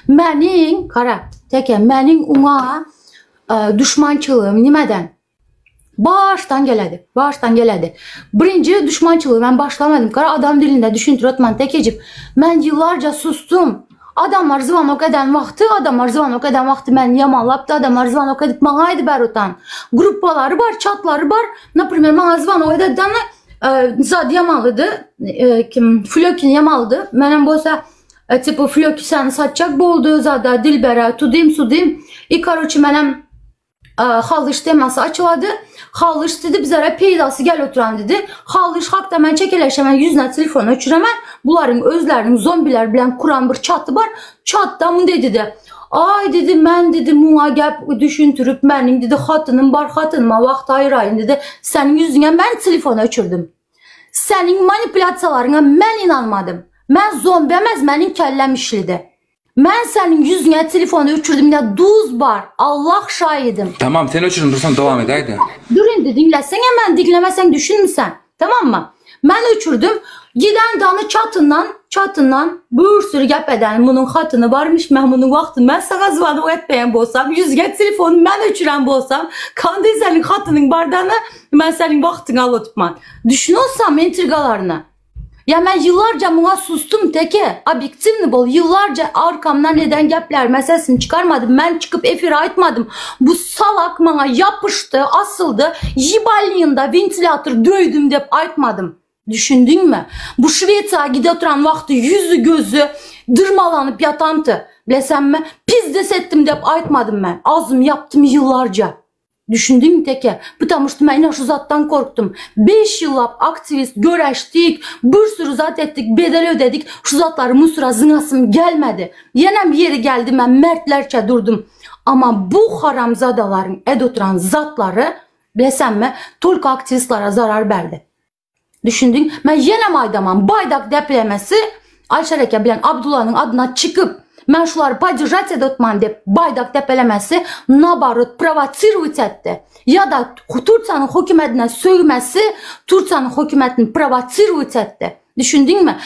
Meniň, gara, teke, meniň uňa e, düşmançylygym nimeden? Başdan geledi. Başdan geledi. Birinji düşmançylygy men başlamadym. Gara adam dilinde düşündür otman tekecik. Men yıllarca sustum. Adamlar zvanok eden wagty, adamlar zvanok eden wagty men yamanlapdy, adamlar zvanok edip maňa aýdy ber otan. Gruppalary bar, çatlary bar. Например, maňa zvanok ededi e, zat yamanlydy. E, kim Flökin yamanlydy. Menem bolsa e, типа Flöki seni satjak boldy, zada Dilbere tudim sudim. I короче menem Halış teması açıladı. Halış dedi bizlere peydası gel oturan dedi. Halış hakta men çekeleşemen yüzüne telefon öçüremen. Buların özlerinin zombiler bilen kuran bir çatı var. Çatda mı dedi. Ay dedi men dedi muna gel düşüntürüp menin dedi hatınım bar hatınıma vakt ayırayın dedi. Senin yüzüne men telefon öçürdüm. Senin manipülatsiyalarına men inanmadım. Men zombi emez menin kellem işledi. Men senin yüzüne telefonu öçürdüm ya duz bar. Allah şahidim. Tamam sen öçürdün dursan dowam edäýdi. Dur indi dinlesene men dinlemesen düşünmüsen. Tamam mı? Men öçürdüm. Giden danı çatından, çatından bir sürü gep eden bunun hatını varmış. Ben bunun vaktini ben sana zvanok etmeyen bolsam, yüzge telefonu ben öçüren bolsam, kandy senin hatının bardağını ben senin vaktini alıtman. Düşün olsam entrigalarını. Ya men yıllarca buna sustum teke. Obyektivni bol. Yıllarca arkamdan neden gepler meselesini çıkarmadım. Ben çıkıp efir aytmadım. Bu salak bana yapıştı, asıldı. Yibaliyında ventilatör döydüm dep aytmadım. Düşündün mü? Bu Şvetsiya gide oturan vakti yüzü gözü dırmalanıp yatantı. Bilesen mi? Pizdes ettim dep aytmadım ben. Azım yaptım yıllarca. Düşündün mü teke? Потому что men şu zattan korktum. 5 yıllap aktivist göreştik, bir sürü zat ettik, bedel ödedik. Şu zatları musura zınasım gelmedi. Yenem yeri geldi ben mertlerçe durdum. Ama bu haramzadaların ed oturan zatları bilesen mi? Только aktivistlara zarar verdi. Düşündün? Men yenem aydamam. Baydak deplemesi Ayşe Reke bilen Abdullah'ın adına çıkıp men şuları поддержать edotman dep baydak depelemesi nabarot провоцировать etdi. Ya da Turciyanın hökumətine sögmesi Turciyanın hökumətini провоцировать etdi. Düşündün mü?